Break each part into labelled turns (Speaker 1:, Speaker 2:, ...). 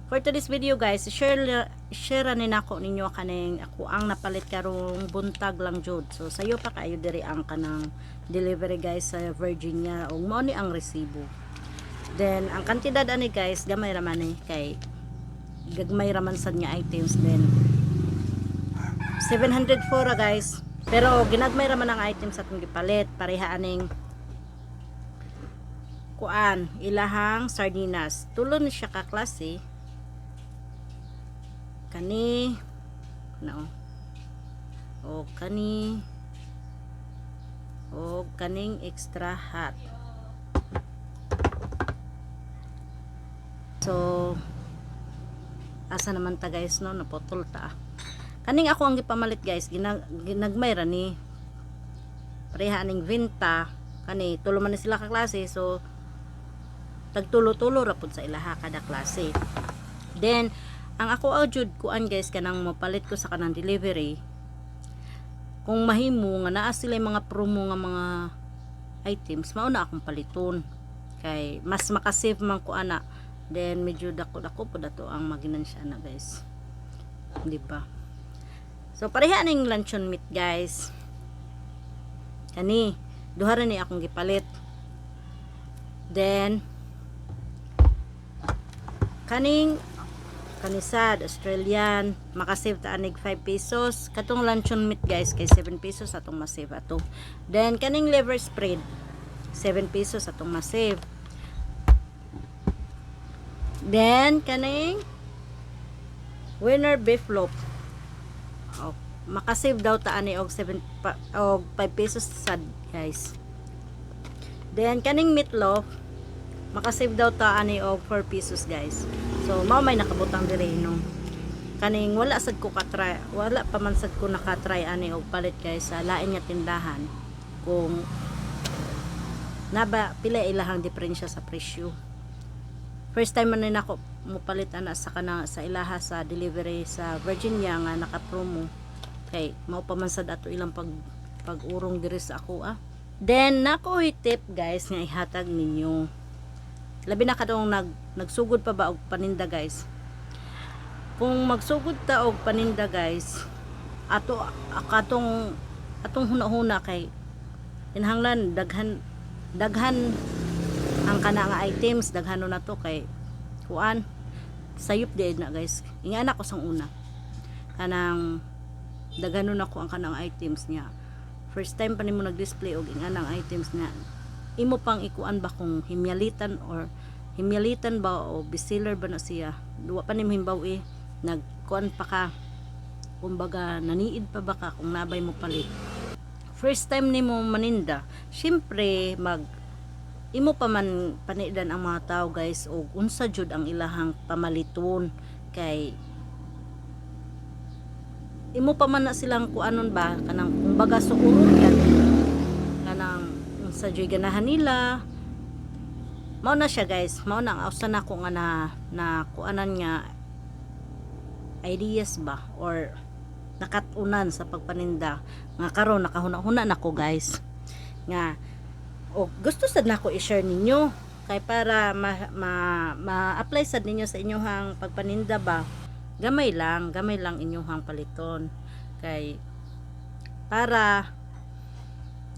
Speaker 1: For today's video, guys, share share ni nako ninyo kaning ako ang napalit karong buntag lang jud. So sayo pa kaayo diri ang kanang delivery, guys, sa Virginia ug mao ni ang resibo. Then ang kantidad ani, guys, gamay ra man ni kay gagmay ra man sad nga items, then 704 ra, guys. Pero ginagmay ra man ang items atong gipalit. Pareha aning kuan, ilahang sardinas. Tulo ni siya ka klase. Kani no. O kani o kaning extra hot. So asa naman ta, guys, no? Naputol ta. Kaning ako ang gipamalit, guys, ginagmay ra ni. Pareha aning Vinta, kani tulo man ni sila ka klase, so tagtulo-tulo ra pud sa ilaha kada klase. Then ang ako jud kuan, guys, kanang mopalit ko sa kanang delivery, kung mahimo nga naa sila mga promo nga mga items, mao na akong paliton kay mas makasave man ko ana. Then medyo dako-dako pud ato ang maginansya na, guys, di ba? So pareha ning luncheon meat, guys, kani duha ra ni akong gipalit. Then kaning kanisad Australian, makasave ta anig 5 pesos. Katong luncheon meat, guys, kay 7 pesos atong masave ato. Then kaning liver spread, 7 pesos atong masave. Then kaning winner beef loaf, oh, makasave daw ta ani og 7 pa, og 5 pesos sad, guys. Then kaning meatloaf, makasave daw ta ani og 4 pesos, guys. So mao may nakabutang dire, no? Kaning wala sad ko ka-try, wala pa man sad ko naka-try ani og palit, guys, sa lain nga tindahan kung naba pila ilahang diferensya sa presyo. First time man ni nako mopalit ana sa kanang sa ilaha sa delivery sa Virginia nga naka-promo kay mao pa man sad ato ilang pag urong diri sa ako ah. Then nako tip, guys, nga ihatag ninyo, labi na katong nagsugod pa ba og paninda, guys. Kung magsugod ta og paninda, guys, ato katong atong huna-huna kay kinahanglan daghan daghan ang kana nga items, daghan na to kay kuan. Sayop di na, guys. Ingana ko sang una, kanang daghanon ako ang kanang items niya. First time pa nimo nag-display og ingana ang items niya, imo pang ikuan ba kung himyalitan or himyalitan ba o bestseller ba na siya. Duwa pa nimo himbaw eh, nagkuan pa ka, kumbaga naniid pa ba ka kung nabay mo palit. First time nimo maninda, syempre mag imo pa man panidan ang mga tao, guys, og unsa jud ang ilahang pamaliton kay imo pa man na silang kuanon ba, kanang kumbaga sukuron yan, kanang unsa jud ganahan nila. Mao na siya, guys. Mao na ang usa nako nga na kuanan nga ideas ba or nakatunan sa pagpaninda nga karon nakahuna-huna nako, guys, nga o gusto sad nako i-share ninyo kay para ma-apply sad ninyo sa inyong pagpaninda ba. Gamay lang, gamay lang inyong paliton kay para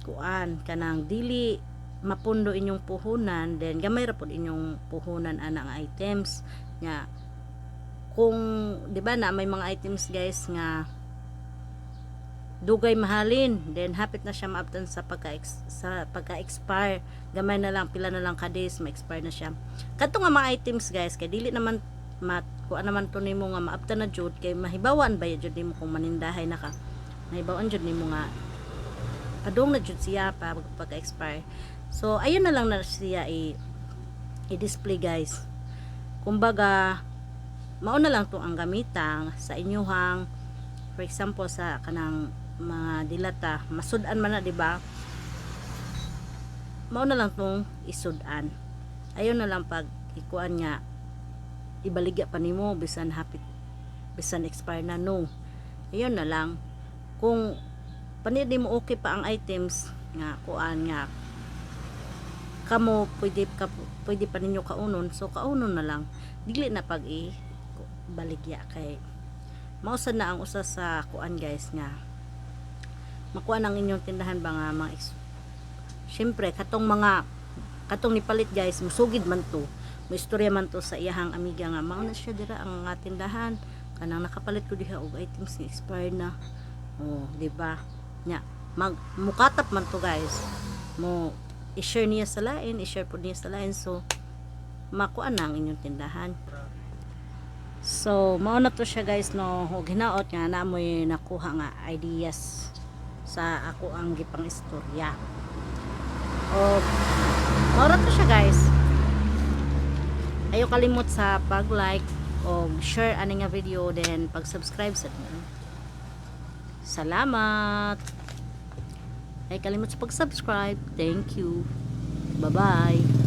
Speaker 1: kuan, kanang dili mapundo inyong puhunan. Then gamay ra pud inyong puhunan ana nga items nya. Kung di ba na may mga items, guys, nga dugay mahalin, then hapit na siya maabtan sa pagka-expire, gamay na lang, pila na lang ka days, ma-expire na siya kadto nga mga items, guys, kay dili naman mat kuan naman to nimo nga maabtan na jud kay mahibawan ba jud nimo kung manindahay na ka, mahibawan jud nimo nga padung na jud siya pa pagka-expire. So ayun na lang na siya i-display, guys. Kumbaga mao na lang to ang gamitang sa inyuhang, for example, sa kanang mga dilata, masud-an man na, di ba? Mao na lang tong isud-an. Ayun na lang pag ikuan nga ibaligya pa nimo bisan hapit, bisan expire na, no? Ayun na lang kung panid mo okay pa ang items nga kuan nga kamo pwede ka, pwede pa ninyo kaunon, so kaunon na lang, dili na pag i baligya kay mao sad na ang usa sa kuan, guys, nga makuha ang inyong tindahan ba nga mga syempre katong mga katong nipalit, guys, musugid man to, moistorya man to sa iyahang amiga nga mao na siya dira ang nga tindahan, kanang nakapalit ko diha og items nga expired na. Oh, di ba? Nya mag mukatap man to, guys, mo i-share niya sa lain, i-share pod niya sa lain, so makuha na ang inyong tindahan. So mao na to siya, guys, no? Ug hinaot nga naamoy nakuha nga ideas sa ako ang gipang istorya. O mao ra to siya, guys. Ayo kalimot sa pag-like o share ani nga video, then pag-subscribe sa mo. Salamat. Ay kalimot sa pag-subscribe. Thank you. Bye-bye.